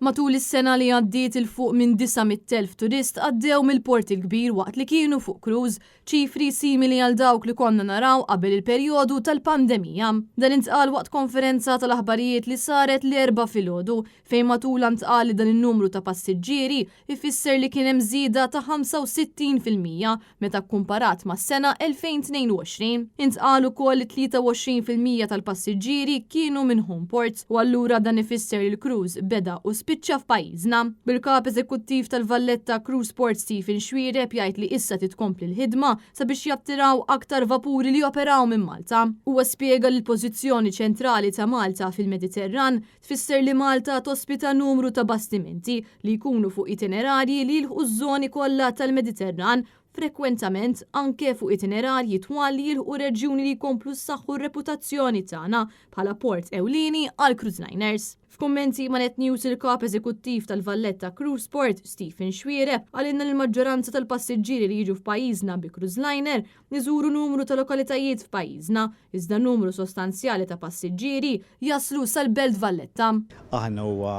Matul is-sena li għaddiet 'il fuq minn 900,000 turist għaddew mill-Port il-Kbir waqt li kienu fuq cruise, ċifri simili għal dawk li konna naraw qabel il-perjodu tal-pandemija. Dan intqal waqt konferenza tal-aħbarijiet li saret l-Erbgħa filgħodu fejn matulha ntqal li dan in-numru ta' passiġġieri ifisser li kien hemm żieda ta' 65% meta kkumparat mas-sena 2022. Intqal ukoll li 23% tal-passiġġieri kienu minn home ports u allura dan ifisser li l-cruise beda u spiċċa f'pajjiżna. Bil-Kap Eżekuttiv tal-Valletta Cruise Port Stephen Xuereb jgħid li issa titkompli l-ħidma sabiex jattiraw aktar vapuri li joperaw minn Malta. Huwa spjega li l-pożizzjoni ċentrali ta' Malta fil-Mediterran Tfisser li Malta tospita numru ta' bastimenti li jkunu fuq itinerarji li jilħqu ż-żoni kollha tal-Mediterran, frekwentament anke fuq itinerarji twal li jilħqu reġjuni li jkomplu jsaħħu r-reputazzjoni tagħna bħala port ewlieni għal cruise liners. F'kummenti ma' Net News il-Kap Eżekuttiv tal-Valletta Cruise Port, Stephen Xuereb, qalilna li l-maġġoranza tal-passiġġieri li jiġu f'pajjiżna bi cruise liner iżuru numru ta' lokalitajiet f'pajjiżna, iżda numru sostanzjali ta' passiġġieri jaslu sal-Belt Valletta. Aħna huwa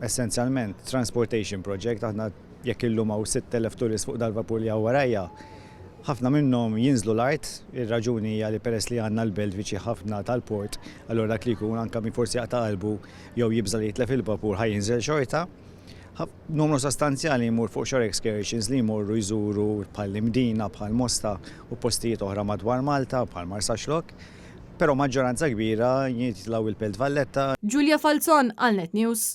essenzjalment transportation project, aħna jekk illum hawn 6,000 turist fuq dal-vapur li hawn warajja, ħafna minnhom jinżlu l-art, ir-raġuni hija li peress li għandna l-belt viċin ħafna tal-port, allura dak li jkun anke min forsi jaqta' qalbu jew jibża' li jitlef il-vapur ħa jinżel xorta. Numru sostanzjali jmur fuq shore excursions li jmorru jżuru bħal Imdina, bħal Mosta u postijiet oħra madwar Malta bħal Marsaxlokk. Però maġġoranza kbira jitilgħu il-Belt Valletta. Julia Falzon għal Net News.